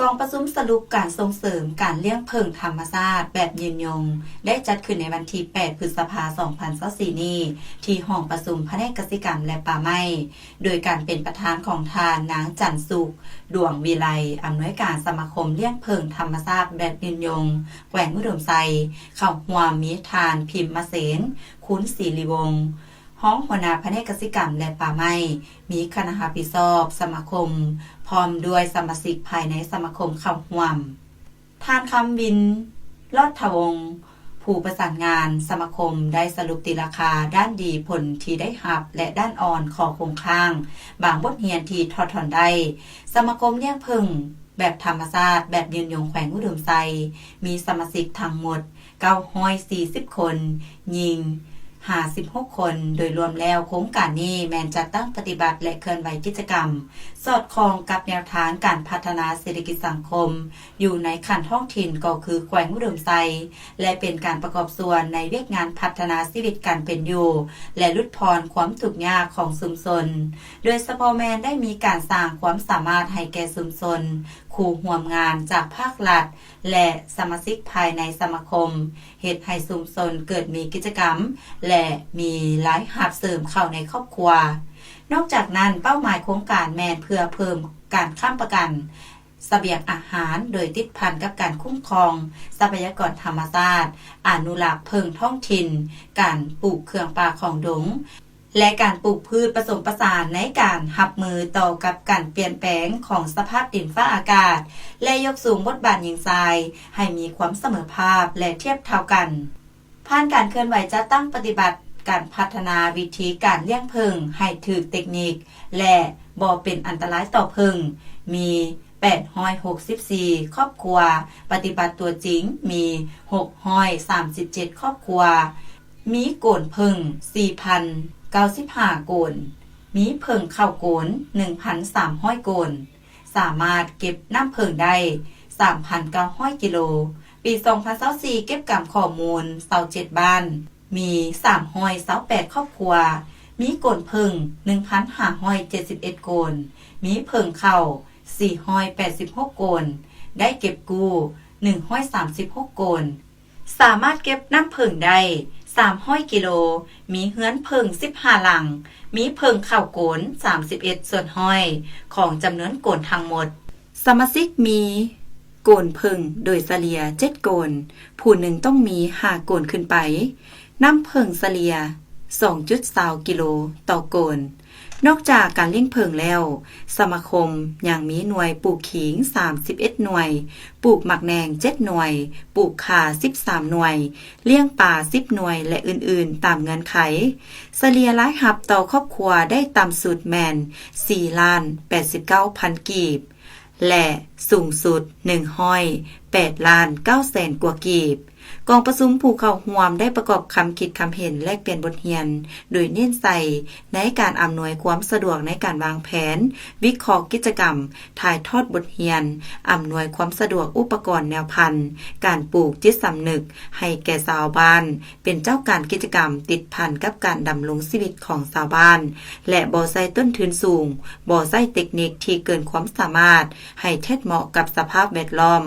ກອງປະຊຸມສະຫຼຸບການສົ່ງເສີມການລ້ຽງເຜິ້ງທຳມະຊາດແບບຍືນຍົງ ໄດ້ຈັດຂຶ້ນໃນວັນທີແປດ ພຶດສະພາ ສອງພັນຊາວສີ່ນີ້ ທີ່ຫ້ອງປະຊຸມພະແນກກະສິກຳ ແລະ ປ່າໄມ້ ໂດຍການເປັນປະທານຂອງທ່ານ ນາງ ຈັນສຸກ ດວງວິໄລ ອຳນວຍການສະມາຄົມລ້ຽງເຜິ້ງທຳມະຊາດແບບຍືນຍົງ ແຂວງອຸດົມໄຊ, ເຂົ້າຮ່ວມມີທ່ານ ພິມມະເສນ ຄູນສີລິວົງ ຮອງຫົວໜ້າພະແນກກະສິກຳ ແລະ ປ່າໄມ້, ມີຄະນະຮັບຜິດຊອບສະມາຄົມ ພ້ອມດ້ວຍສະມາຊິກພາຍໃນສະມາຄົມເຂົ້າຮ່ວມ. ທ່ານ ຄຳວິນ ລອດທະວົງ ຜູ້ປະສານງານສະມາຄົມ ໄດ້ສະຫຼຸບຕີລາຄາດ້ານດີ, ຜົນທີ່ໄດ້ຮັບ ແລະ ດ້ານອ່ອນ, ຂໍ້ຄົງຄ້າງ, ບາງບົດຮຽນທີ່ຖອດຖອນໄດ້. ສະມາຄົມລ້ຽງເຜິ້ງແບບທຳມະຊາດແບບຍືນຍົງແຂວງອຸດົມໄຊ ມີສະມາຊິກທັງໝົດ ເກົ້າຮ້ອຍສີ່ສິບຄົນ, ຍິງ ຫ້າສິບຫົກຄົນ. ໂດຍລວມແລ້ວ, ໂຄງການນີ້ແມ່ນຈັດຕັ້ງປະຕິບັດ ແລະ ເຄື່ອນໄຫວກິດຈະກຳ ສອດຄ່ອງກັບແນວທາງການພັດທະນາເສດຖະກິດສັງຄົມ ຢູ່ໃນຂັ້ນທ້ອງຖິ່ນ ກໍຄືແຂວງອຸດົມໄຊ ແລະ ເປັນການປະກອບສ່ວນໃນວຽກງານພັດທະນາຊີວິດການເປັນຢູ່ ແລະ ຫຼຸດຜ່ອນຄວາມທຸກຍາກຂອງຊຸມຊົນ, ໂດຍສະເພາະແມ່ນໄດ້ມີການສ້າງຄວາມສາມາດໃຫ້ແກ່ຊຸມຊົນ, ຄູ່ຮ່ວມງານຈາກພາກລັດ ແລະ ສະມາຊິກພາຍໃນສະມາຄົມ, ເຮັດໃຫ້ຊຸມຊົນເກີດມີກິດຈະກຳ ແລະ ມີລາຍຮັບເສີມເຂົ້າໃນຄອບຄົວ. ນອກຈາກນັ້ນ, ເປົ້າໝາຍໂຄງການແມ່ນເພື່ອເພີ່ມການຄ້ຳປະກັນສະບຽງອາຫານ ໂດຍຕິດພັນກັບການຄຸ້ມຄອງຊັບພະຍາກອນທຳມະຊາດ, ອະນຸລັກເຜິ້ງທ້ອງຖິ່ນ, ການປູກເຄື່ອງປ່າຂອງດົງ ແລະ ການປູກພືດປະສົມປະສານໃນການຮັບມືຕໍ່ກັບການປ່ຽນແປງຂອງສະພາບດິນຟ້າອາກາດ ແລະ ຍົກສູງບົດບາດຍິງຊາຍໃຫ້ມີຄວາມສະເໝີພາບ ແລະ ທຽບເທົ່າກັນ. ຜ່ານການເຄື່ອນໄຫວຈັດຕັ້ງປະຕິບັດການພັດທະນາວິທີການລ້ຽງເຜິ້ງໃຫ້ຖືກເຕັກນິກ ແລະ ບໍ່ເປັນອັນຕະລາຍຕໍ່ເຜິ້ງ ມີ ແປດຮ້ອຍຫົກສິບສີ່ຄອບຄົວ, ປະຕິບັດຕົວຈິງມີ ຫົກຮ້ອຍສາມສິບເຈັດຄອບຄົວ, ມີໂກນເຜິ້ງ ສີ່ພັນເກົ້າສິບຫ້າໂກນ, ມີເຜິ້ງເຂົ້າໂກນ ໜຶ່ງພັນສາມຮ້ອຍໂກນ, ສາມາດເກັບນ້ຳເຜິ້ງໄດ້ ສາມພັນເກົ້າຮ້ອຍກິໂລ. ປີສອງພັນຊາວສີ່ ເກັບກຳຂໍ້ມູນ ຊາວເຈັດບ້ານ, ມີສາມຮ້ອຍຊາວແປດຄອບຄົວ, ມີໂກນເຜິ້ງ ໜຶ່ງພັນຫ້າຮ້ອຍເຈັດສິບເອັດໂກນ, ມີເຜິ້ງເຂົ້າ ສີ່ຮ້ອຍແປດສິບຫົກໂກນ, ໄດ້ເກັບກູ້ ໜຶ່ງຮ້ອຍສາມສິບຫົກໂກນ, ສາມາດເກັບນ້ຳເຜິ້ງໄດ້ ສາມຮ້ອຍກິໂລ, ມີເຮືອນເຜິ້ງ ສິບຫ້າຫຼັງ, ມີເຜິ້ງເຂົ້າໂກນ ສາມສິບເອັດສ່ວນຮ້ອຍຂອງຈຳນວນໂກນທັງໝົດ. ສະມາຊິກມີໂກນເຜິ້ງໂດຍສະເລ່ຍເຈັດໂກນ, ຜູ້ໜຶ່ງຕ້ອງມີຫ້າໂກນຂຶ້ນໄປ. ນ້ຳເຜິ້ງສະເລ່ຍ ສອງຈຸດຊາວກິໂລຕໍ່ໂກນ. ນອກຈາກການລ້ຽງເຜິ້ງແລ້ວ, ສະມາຄົມຍັງມີໜ່ວຍປູກຂີງ ສາມສິບເອັດໜ່ວຍ, ປູກໝາກແໜ່ງ ເຈັດໜ່ວຍ, ປູກຂ່າ ສິບສາມໜ່ວຍ, ລ້ຽງປາ ສິບໜ່ວຍ ແລະ ອື່ນໆ ຕາມເງື່ອນໄຂ. ສະເລ່ຍລາຍຮັບຕໍ່ຄອບຄົວໄດ້ຕ່ຳສຸດແມ່ນ ສີ່ລ້ານແປດສິບເກົ້າພັນກີບ ແລະ ສູງສຸດ ໜຶ່ງຮ້ອຍແປດລ້ານເກົ້າແສນກວ່າກີບ. ກອງປະຊຸມຜູ້ເຂົ້າຮ່ວມໄດ້ປະກອບຄຳຄິດຄຳເຫັນ ແລກປ່ຽນບົດຮຽນ ໂດຍເນັ້ນໃສ່ໃນການອຳນວຍຄວາມສະດວກໃນການວາງແຜນ, ວິເຄາະກິດຈະກຳ, ຖ່າຍທອດບົດຮຽນ, ອຳນວຍຄວາມສະດວກອຸປະກອນແນວພັນ, ການປູກຈິດສຳນຶກໃຫ້ແກ່ຊາວບ້ານ ເປັນເຈົ້າການກິດຈະກຳ ຕິດພັນກັບການດຳລົງຊີວິດຂອງຊາວບ້ານ ແລະ ບໍ່ໃຊ້ຕົ້ນທຶນສູງ, ບໍ່ໃຊ້ເຕັກນິກທີ່ເກີນຄວາມສາມາດ ໃຫ້ເທັດເໝາະກັບສະພາບແວດລ້ອມ.